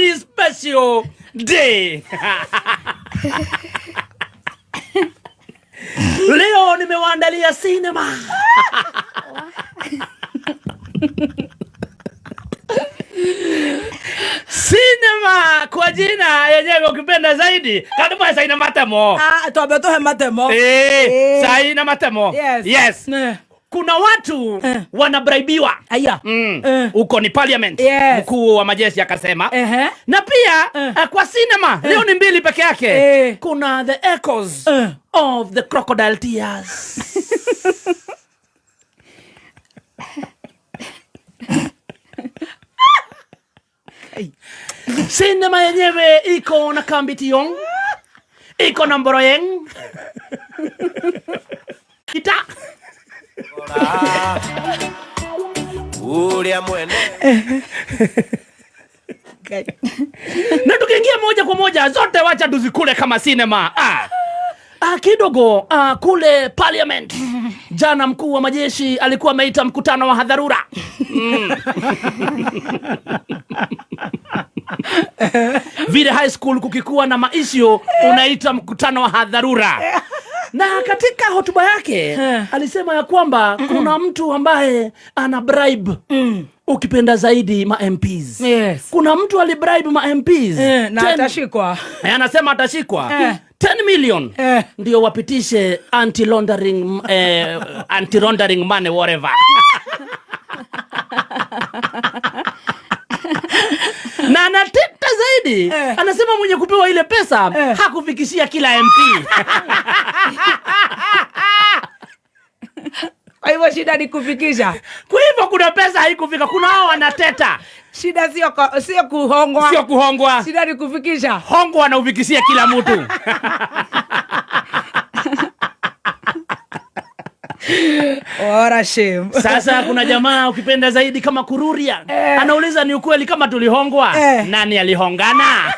very special day. Leo nimewaandalia cinema. Cinema kwa jina yenyewe ukipenda zaidi kandå saina matemo. Ah, twambe tuhe matemo. Eh, saina matemo. Yes. Yes. Eh. Kuna watu wanabraibiwa. Aya. Huko ni parliament. Yes. Mkuu wa majeshi akasema. Ehe. Na pia kwa cinema leo ni mbili peke yake. Kuna the echoes of the crocodile tears. Sinema yenyewe iko na Kambi Tiong, iko na Mboroyeng. Kita. Uria mwene. Na tukiingia moja kwa moja zote wacha tuzikule kama sinema. Ah. Ah, kidogo kule parliament jana mkuu wa majeshi alikuwa ameita mkutano wa hadharura. Vile high school kukikuwa na maisio unaita mkutano wa hadharura. Na katika hotuba yake alisema ya kwamba kuna mtu ambaye ana bribe, ukipenda zaidi ma MPs. Yes. Kuna mtu alibribe ma MPs. Na atashikwa. Anasema atashikwa. 10 million ndio wapitishe anti-laundering money whatever. Na anateta zaidi, anasema mwenye kupewa ile pesa hakufikishia kila MP. Kwa hivyo shida ni kufikisha. Kwa hivyo kuna pesa haikufika, kuna hao wanateta. Shida sio kuhongwa. Sio kuhongwa. Shida ni kufikisha. Hongwa na ufikishia kila mtu. What a shame. Sasa kuna jamaa ukipenda zaidi kama Kururia. Anauliza ni ukweli kama tulihongwa? Nani alihongana?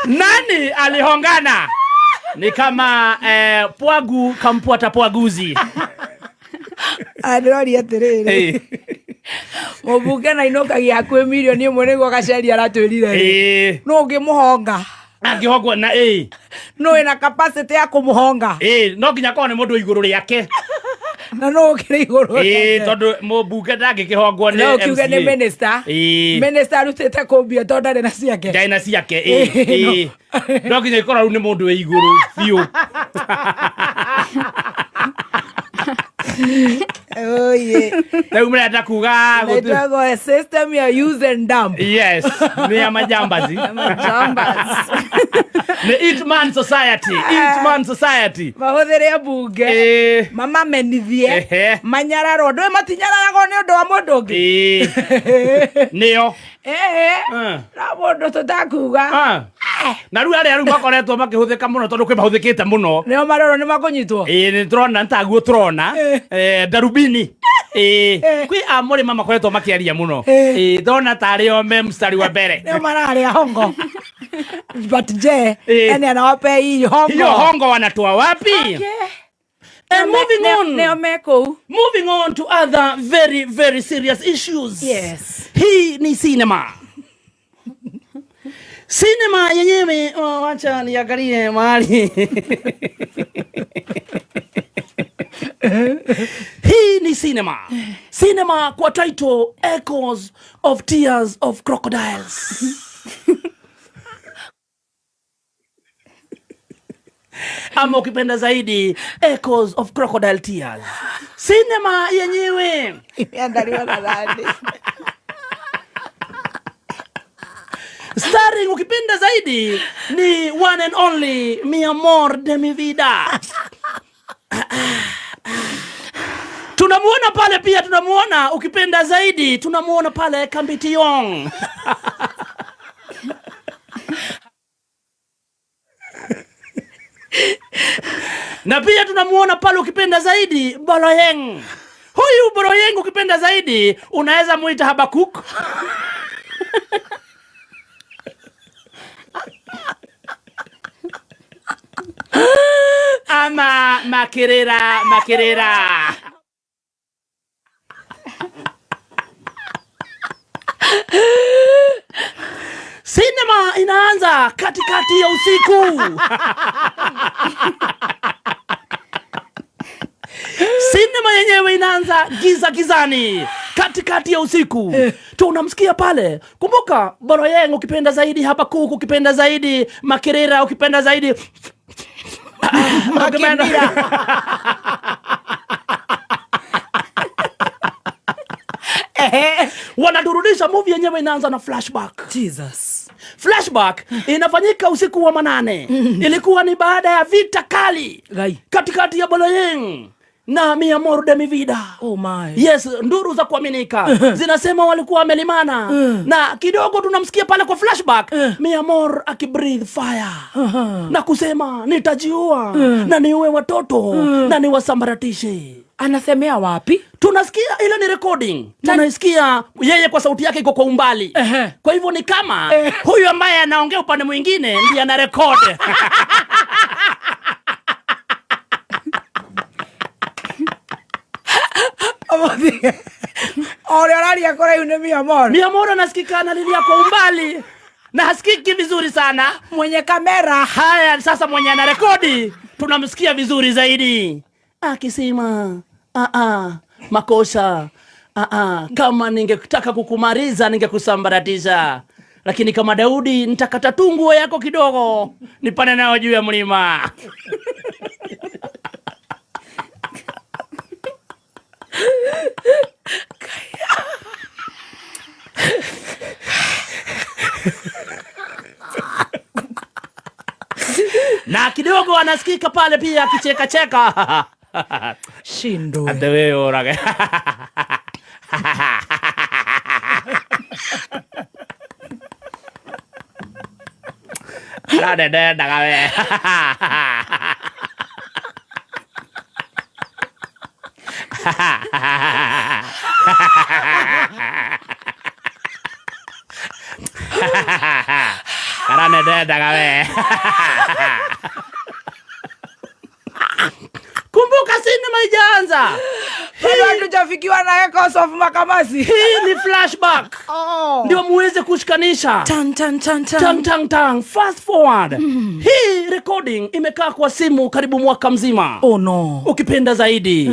Nani alihongana? Ni kama pwagu kampuata pwaguzi. Andĩroria atĩrĩrĩ. Mũmbunge na inũkagia hakuhĩ milioni ĩmwe nĩguo Gacheri aratwĩrire. Nũ ũngĩmũhonga? Angĩhongwo na ĩ. Nũ wĩna capacity ya kũmũhonga? No nginya akorwo nĩ mũndũ igũrũ rĩake. Na nũ ũkĩrĩ igũrũ rĩake? Tondũ mũmbunge ndangĩkĩhongwo nĩ No ũkiuge nĩ MCA. minister. Minister arutĩte kũmbia tondũ ndarĩ na ciake. Ndarĩ na ciake, No nginya ikorwo rĩu nĩ mũndũ wĩ igũrũ biũ. Oye. Rĩu mrenda kuga gũtu- Naitagwo system ya use and dump. Yes, nĩ ya majambazi. Majambazi. Nĩ Eat Man Society, Eat Man Society. Mahũthĩre mbunge. Mamamenithie. Manyararwo. Ndũĩ matinyararagwo nĩ ũndũ wa mũndũ ũngĩ. Nĩo. Na mũndũ tũtakuga. Na rĩu arĩa rĩu makoretwo makĩhũthĩka mũno tondũ kwĩ mahũthĩkĩte mũno. Nĩo marorwo nĩ makũnyitwo. Nĩ tũrona, nĩ taguo tũrona. Darubini. Kwĩ a mũrĩma makoretwo makĩaria mũno. Ndona tarĩ o me mstari wa mbere. Nĩo mararĩa hongo. But je, yani anawapea hii hongo. Hiyo hongo wanatoa wapi? Okay. And moving on. Neo meko. Moving on to other very, very serious issues. Yes. Hii ni cinema. Cinema yenyewe, oh, wacha niangalie mahali. Hii ni cinema. Cinema kwa title Echoes of Tears of Crocodiles. Ama ukipenda zaidi Echoes of Crocodile Tears. Cinema yenyewe imeandaliwa na nani? Starring ukipenda zaidi ni one and only Mi Amor de Mi Vida. Tunamuona pale pia, tunamuona ukipenda zaidi, tunamuona pale Kambitiong. Na pia tunamuona pale ukipenda zaidi Boroyeng. Huyu Boroyeng ukipenda zaidi unaweza muita Habakuk. Ama Makerera, Makerera. Inaanza katikati ya usiku. Sinema yenyewe inaanza giza gizani, katikati ya usiku. Tunamsikia pale. Kumbuka Boroyeng ukipenda zaidi, Habakuk ukipenda zaidi, Makirira ukipenda zaidi. Makimira. Wanaturudisha movie yenyewe inaanza na flashback. Jesus. Flashback inafanyika usiku wa manane. Ilikuwa ni baada ya vita kali Gai. Katikati ya Boloyeng na Mi Amor de Mi Vida. Oh my. Yes, nduru za kuaminika zinasema walikuwa wamelimana, na kidogo tunamsikia pale kwa flashback Mi Amor akibreathe fire na kusema nitajiua na niue watoto na niwasambaratishe. Anasemea wapi? Tunasikia ile ni recording, tunaisikia yeye kwa sauti yake iko kwa umbali. Kwa hivyo ni kama huyu ambaye anaongea upande mwingine ndiye ana record. Ore araria kũraihu nĩ Mi Amor. Mi Amor anasikika analilia kwa umbali na hasikiki vizuri sana. Mwenye kamera. Haya, sasa mwenye anarekodi tunamsikia vizuri zaidi akisema makosa, kama ningetaka kukumaliza ningekusambaratisha, lakini kama Daudi nitakata tu nguo yako kidogo nipande nayo juu ya mlima. Na kidogo anasikika pale pia akicheka cheka. Shindwe. Ate wewe urage. Rade ndendaga we. Karane ndendaga we. Kumbuka sinema haijaanza. Bado hatujafikiwa na Echoes of Makamasi. Hii ni flashback. Oh. Ndio muweze kushikanisha. Tan, tan, tan, tan. Tan, tan, tan. Fast forward. Hii recording imekaa kwa simu karibu mwaka mzima. Oh no. Ukipenda zaidi.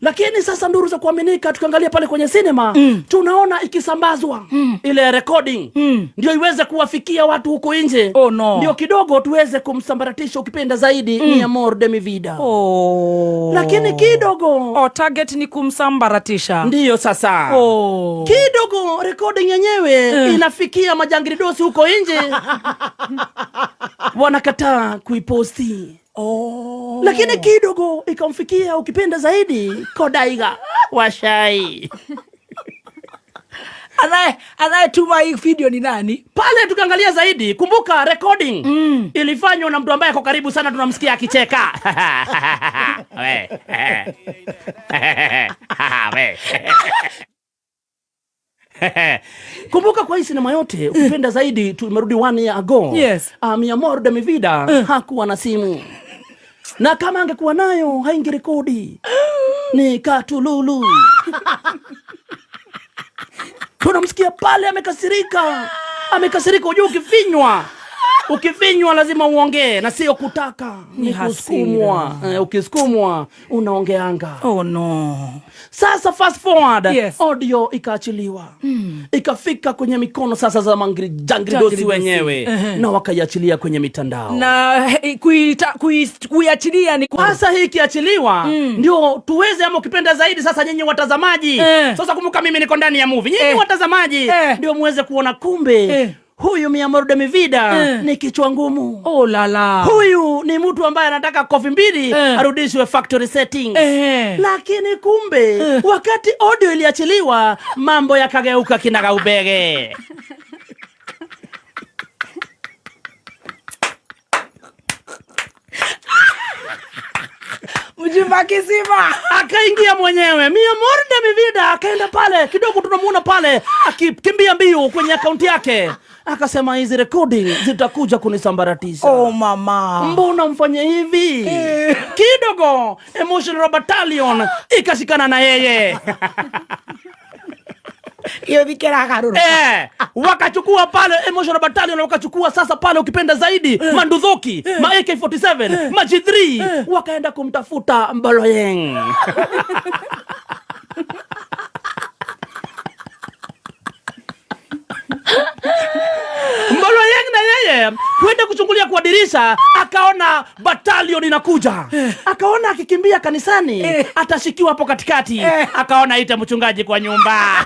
Lakini sasa nduru za kuaminika tukiangalia pale kwenye sinema, tunaona ikisambazwa ile recording ndio iweze kuwafikia watu huko nje. Oh no. Ndio kidogo tuweze kumsambaratisha ukipenda zaidi Mi Amor de Mi Vida. Oh. Lakini kidogo Oh, target ni kumsambaratisha. Ndiyo sasa. Oh. Kidogo recording yenyewe inafikia majangiridosi huko nje. Wanakataa kuiposti. Oh. Lakini kidogo ikamfikia ukipenda zaidi Kodaiga Washai. Anayetuma hii video ni nani? Pale tukaangalia zaidi, kumbuka recording ilifanywa na mtu ambaye ako karibu sana, tunamsikia akicheka. We. We. Kumbuka kwa hii sinema yote ukipenda zaidi tumerudi 1 year ago. Yes. Mi Amor de Mi Vida hakuwa na simu. Na kama angekuwa nayo haingerekodi. Ni katululu. Tunamsikia pale amekasirika. Amekasirika, unajua ukifinywa. Ukifinywa lazima uongee na sio kutaka. Ni Ni kusukumwa. hasira. Ukisukumwa unaongeanga. Oh no. Sasa fast forward, Yes. audio ikaachiliwa. Ikafika kwenye mikono sasa za jangridosi Jangridosi. wenyewe. Na wakaiachilia kwenye mitandao. Na kuiachilia ni sasa hii ikiachiliwa ndio tuweze, ama ukipenda zaidi sasa nyinyi watazamaji. Sasa kumbuka mimi niko ndani ya movie. Nyinyi watazamaji ndio muweze kuona kumbe huyu Mi Amor de Mi Vida ni kichwa ngumu. Oh la la. Huyu ni mtu ambaye anataka kofi mbili arudishwe factory settings. Lakini kumbe wakati audio iliachiliwa mambo yakageuka kinagaubege. Mjumba kisima akaingia mwenyewe. Mi Amor de Mi Vida akaenda pale kidogo, tunamuona pale akikimbia mbio kwenye akaunti yake, akasema hizi recording zitakuja kunisambaratisha. Oh mama, mbona mfanye hivi? Kidogo Emotional Battalion ikashikana na yeye. Gĩũthi kĩragarũrũka. Wakachukua pale emotional battalion, wakachukua sasa pale ukipenda zaidi mandudhuki, ma AK47, ma G3, wakaenda kumtafuta Mboloyeng. Mboloyeng na yeye kwenda kuchungulia kwa dirisha, akaona battalion inakuja, akaona akikimbia kanisani atashikiwa hapo katikati, akaona ite mchungaji kwa nyumba.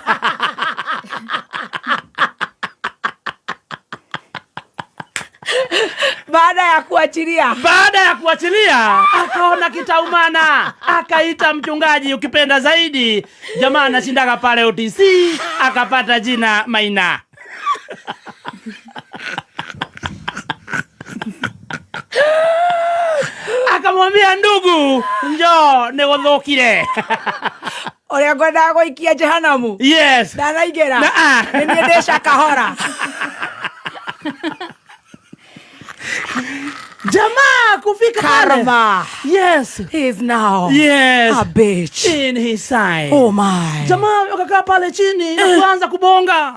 Baada ya kuachilia, baada ya kuachilia akaona kitaumana, akaita mchungaji, ukipenda zaidi jamaa anashindaga pale OTC, akapata jina Maina. Akamwambia, ndugu, njoo niguthukire. Ũrĩa ngwendaga gũikia jehanamu. Yes. Ndanaingĩra. Nĩ niĩ ndĩ Shakahora. Jamaa kufika pale. Karma. Yes. He is now. Yes. A bitch. In his side. Oh my. Jamaa wakakaa pale chini na kuanza kubonga,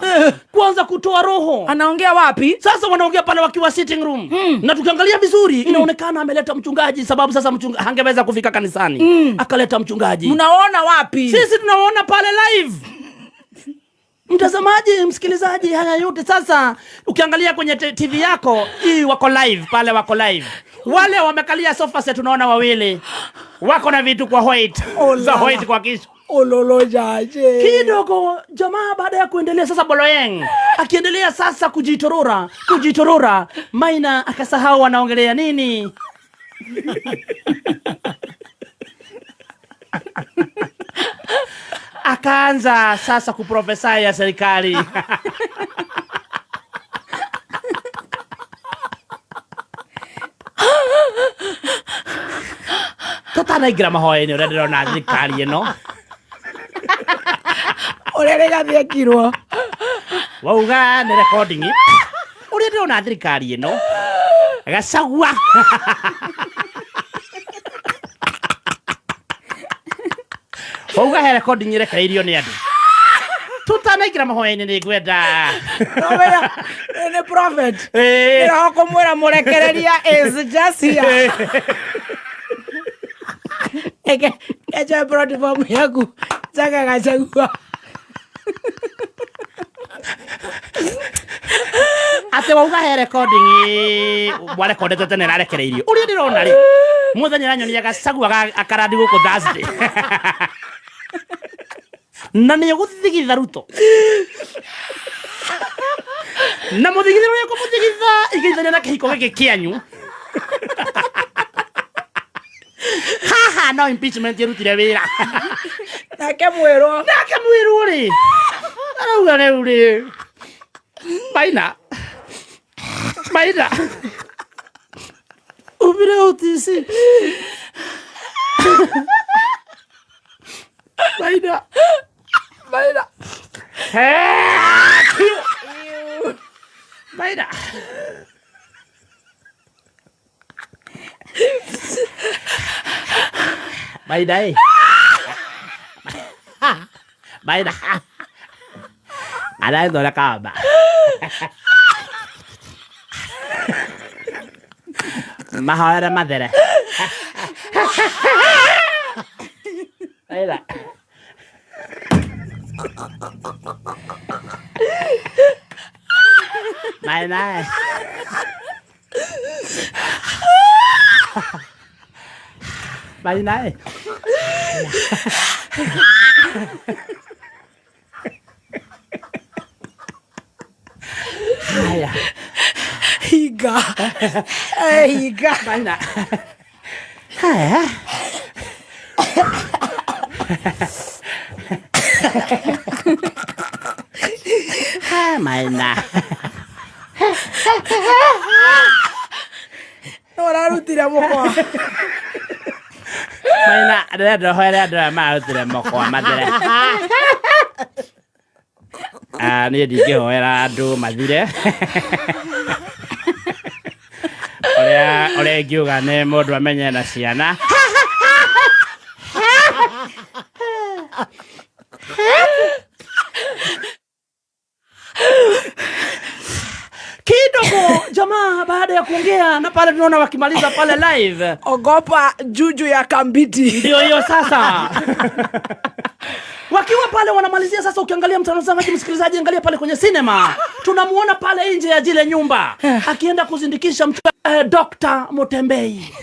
kuanza kutoa roho. Anaongea wapi? Sasa wanaongea pale wakiwa sitting room. Na tukiangalia vizuri inaonekana ameleta mchungaji, sababu sasa mchungaji hangeweza kufika kanisani. Akaleta mchungaji. Mnaona wapi? Sisi tunaona pale live. Mtazamaji, msikilizaji, haya yote sasa ukiangalia kwenye TV yako hii wako live pale, wako live. Wale wamekalia sofa set tunaona wawili wako na vitu kwa white. Oh, za lala. white kwa kichwa. Ololo jaje. Kidogo jamaa baada ya kuendelea sasa Boloyeng akiendelea sasa kujitorora, kujitorora, Maina akasahau anaongelea nini. Akaanza sasa kuprofesai ya serikali. Tutanaingira mahoya-inĩ ũrĩa ndĩrona thirikari ĩno. Ũrĩa Rigathi ekirwo. Wauga nĩ recording. Ũrĩa ndĩrona thirikari ĩno. Gachagua. Wauga he recording ĩrekereirio nĩ andũ. Tutanaingĩra mahoya-inĩ nĩ ngwenda. Nomenya, nĩ prophet. Ndĩroho kũmwĩra mũrekereria is just here. Eke, echa platform yaku. Chaka Gachagua. Ate wauga he recording warekondete tene ĩrarekereirio. Ũrĩa ndĩrona rĩ, mũthenya ũranyonia Gachagua akarandi gũkũ Thursday. Na nĩ ũgũthigitha Ruto. Na mũthigithĩro ũrĩa ũkũmũthigitha igĩithania na kĩhiko gĩkĩ kĩanyu. Haha no impeachment ĩrutire wĩra. Nake mwĩrwo. Nake mwĩrwo rĩ. Arauga rĩu rĩ. Maina. Maina. Umire OTC. Maina. Maina. Maina. Bay đây. Bay đã. À đây rồi là cả bà. Mà hỏi ra mà thế này. Đây là. Mày này. Mày này. Haya. Higa. Higa. Maina. Haya. Ha, Maina. No ũrarutire mũkwa. Maina, ndĩrenda ũhoere andũ aya marutire mũkwa mathire. Niĩ ndingĩhoera andũ mathire. Ũrĩa ingiuga nĩ mũndũ amenye na ciana. ya kuongea na pale tunaona wakimaliza pale live. Ogopa juju ya kambiti. Ndio hiyo sasa. Wakiwa pale wanamalizia sasa, ukiangalia mtazamaji, msikilizaji, angalia pale kwenye sinema, tunamuona pale nje ya jile nyumba akienda kuzindikisha Dr. Mutembei.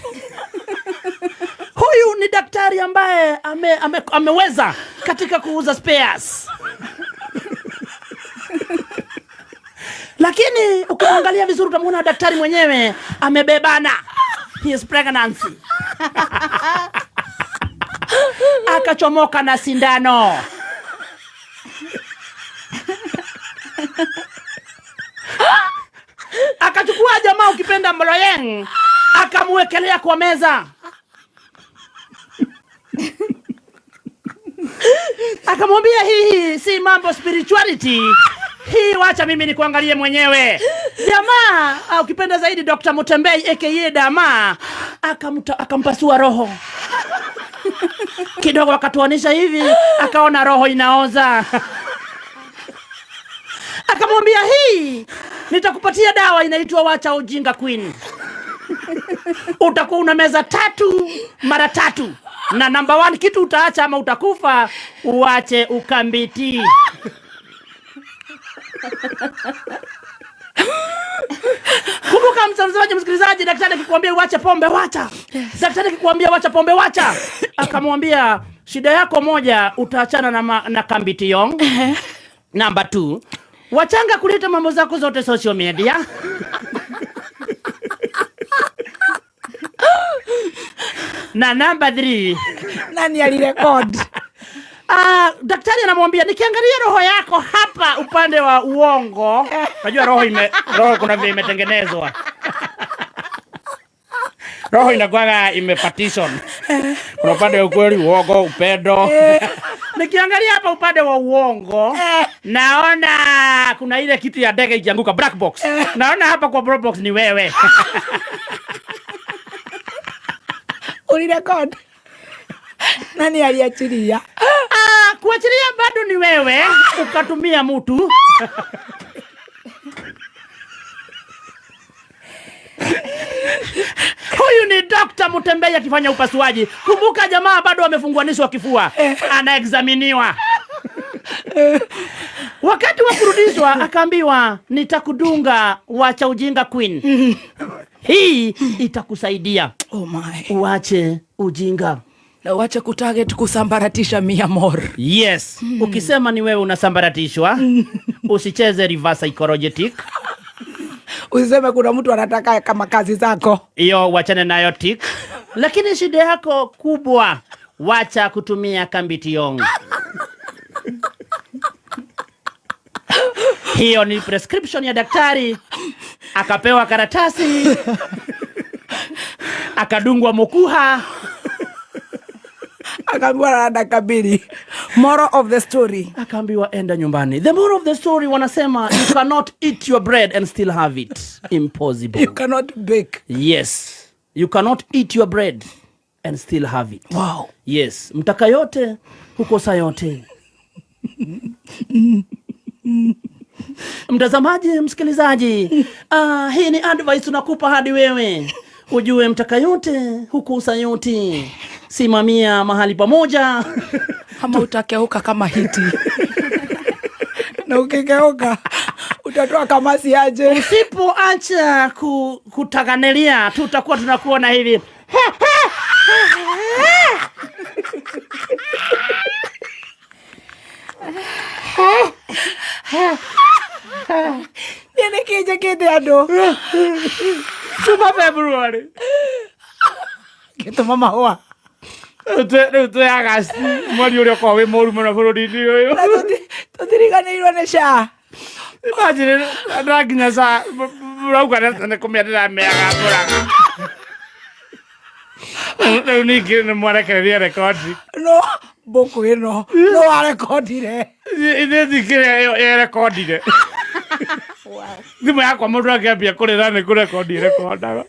Huyu ni daktari ambaye ameweza katika kuuza spares. Lakini ukimwangalia vizuri utamuona daktari mwenyewe amebebana. He is pregnancy. Akachomoka na sindano. Akachukua jamaa ukipenda Mloyeng, akamwekelea kwa meza. Akamwambia hii si mambo spirituality. Hii wacha mimi nikuangalie mwenyewe. Jamaa ukipenda zaidi Dr. Mutembei aka Dama akampasua roho. Kidogo akatuanisha hivi, akaona roho inaoza. Akamwambia hii nitakupatia dawa inaitwa wacha ujinga queen. Utakuwa una meza 3 mara 3. Na number 1 kitu utaacha ama utakufa, uache ukambiti. Kumbuka mtazamaji, msikilizaji, daktari akikwambia uache pombe wacha. Yes. Daktari akikwambia wacha pombe wacha. Akamwambia shida yako moja, utaachana na kambiti yong. Number 2, wachanga kuleta mambo zako zote social media. Na number 3, nani alirekod? Daktari anamwambia nikiangalia roho yako hapa upande wa uongo, unajua roho kuna vile imetengenezwa. Roho inakuwa imepartition. Kuna upande wa ukweli, uongo, upendo. Nikiangalia hapa upande wa uongo, naona kuna ile kitu ya ndege ikianguka, black box. Naona hapa kwa black box ni wewe. Ulirekod? Nani aliachilia? Kuachilia bado ni wewe, ukatumia mtu. Huyu ni Dr. Mutembei akifanya upasuaji. Kumbuka jamaa bado amefunguanishwa kifua, anaexaminiwa. Wakati wa kurudishwa akaambiwa nitakudunga wacha ujinga queen. Hii itakusaidia. Oh my. Uache ujinga. Na uache kutarget kusambaratisha mi amor. Yes. Ukisema ni wewe unasambaratishwa, usicheze reverse psychology. Usiseme kuna mtu anataka kama kazi zako. Hiyo wachane nayo tik. Lakini shida yako kubwa, wacha kutumia kambiti yong. Hiyo ni prescription ya daktari. Akapewa karatasi. Akadungwa mukuha. Akaambiwa na dakika mbili. Moral of the story. Akaambiwa enda nyumbani. The moral of the story wanasema you cannot eat your bread and still have it. Impossible. You cannot bake. Yes. You cannot eat your bread and still have it. Wow. Yes. Mtaka yote hukosa yote. Mtazamaji, msikilizaji, hii ni advice tunakupa hadi wewe ujue mtaka yote hukosa yote. Simamia mahali pamoja. Ama utakeuka kama hiti. Na ukikeuka utatoa kamasi aje. Usipoacha kutaganelia tutakuwa tunakuona hivi. Nini kije kite ando? Tuma February. Gituma mahũa. Rĩu twĩ August, mweri ũrĩa ũkoragwo wĩ mũru mũno bũrũri-inĩ ũyũ. Na tũtiriganĩirwo nĩ SHA. Imagine, andũ a nginya SHA, mũrauga nĩ kũmĩa ndĩramĩaga mbũraga. Rĩu ningĩ nĩ mwarekereria rekondi. No, mbũkũ ĩno, no warekondire. Ithuĩ thikĩrĩria ĩyo ĩrekondire. Thimũ yakwa mũndũ angĩambia kũrĩra nĩ kũrekondi ĩrekondaga.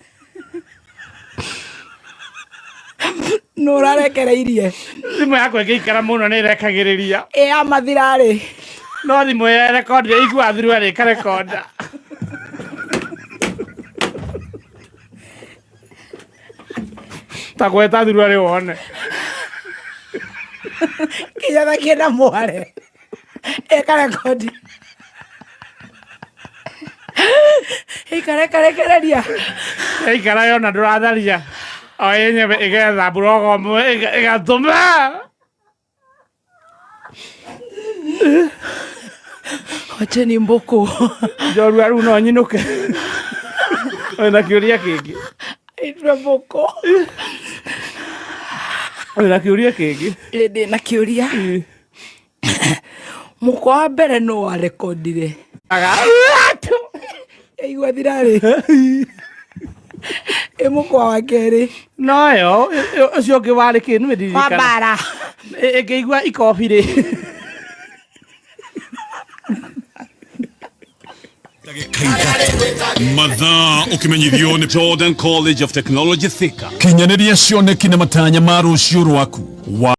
No ũrarekereirie. Thimũ yakwa ĩngĩikara mũno nĩ ĩrekagĩrĩria. Ĩ ya mathira-rĩ. No thimũ ĩyo ĩrekondire, iguaga through ĩkarekonda. Ta gweta thurua rĩ wone. Kinya thakie na mware ekarekodi ikarekerekereria. Ĩikara yona ndũratharia o yenyewe ĩgetha mburogo ĩmwe ĩgatũma. Wacheni mbũkũ. Njorua rĩu no nyinũke wĩna kĩũria kĩngĩ. Itwe mbũkũ. Wĩna kĩũria kĩngĩ? Ndĩ na kĩũria. Mũkwa wa mbere nũ warekondire yaigua thirarĩ ĩ mũkwa wa kerĩ? Noyo ũcio ũngĩ warĩ kĩ nĩ wa ndirikana mbara. Ĩngĩigua ikobi rĩ. Ndagĩka 3 mathaa ũkĩmenyithio nĩ Jordan College of Technology Thika. Kinyanĩria cioneki na matanya ma rũciũ rwaku wa